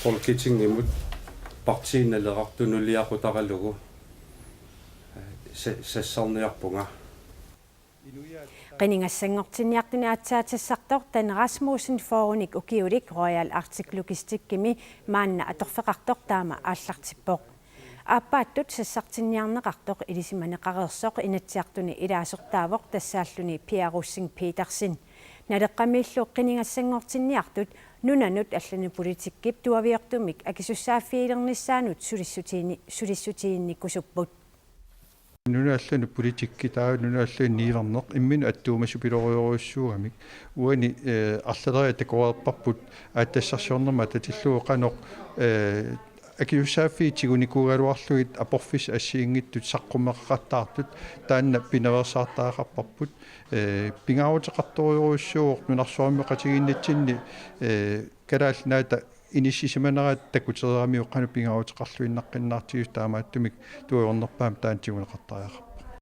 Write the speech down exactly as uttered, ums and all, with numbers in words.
Folketingimut partiinaleqartunuliaqutaralugu sa- sassarniarpunga. Qinigassanngortinniartuni aatsaat sassartoq Dan Rasmussen fyrrenik ukiulik Royal Arctic Logisticimi maanna atorfeqartoq taama aallartippoq. Aappaattut sassartinniarneqartoq ilisimaneqareersoq Inatsisartuni ilaasortaavoq tassaalluni Pia Rosing Petersen. Naleqqamiillu qinigassanngortinniartut nunanut allanut politikkip tuaviortumik akisussaaffigilernissaanut sulissutiini- sulissutiginnikusupput. Nunallu politikki taava nunallu niilerneq imminut attuumasupilorujorujussuugamik uani eh, arlaleriat takoreerparput aatsitassarsiornermut atatillugu qanoq eh, akisussaaffiit tigunikuugaluarlugit aporfissat assigiinngitsut saqqummeqaqattaartut taanna pinaveersaartariaqarparput eh, pingaaruteqartorujorujussuuvoq nunarsuarmioqatigiinnitsinni eh, Kalaallit Nunaata inissisimanerat takutereeramiuk qanoq pingaaruteqarluinnaqqinnaartigisoq taamaattumik tuaviornerpaamik taanna tiguneqartariaqarpoq.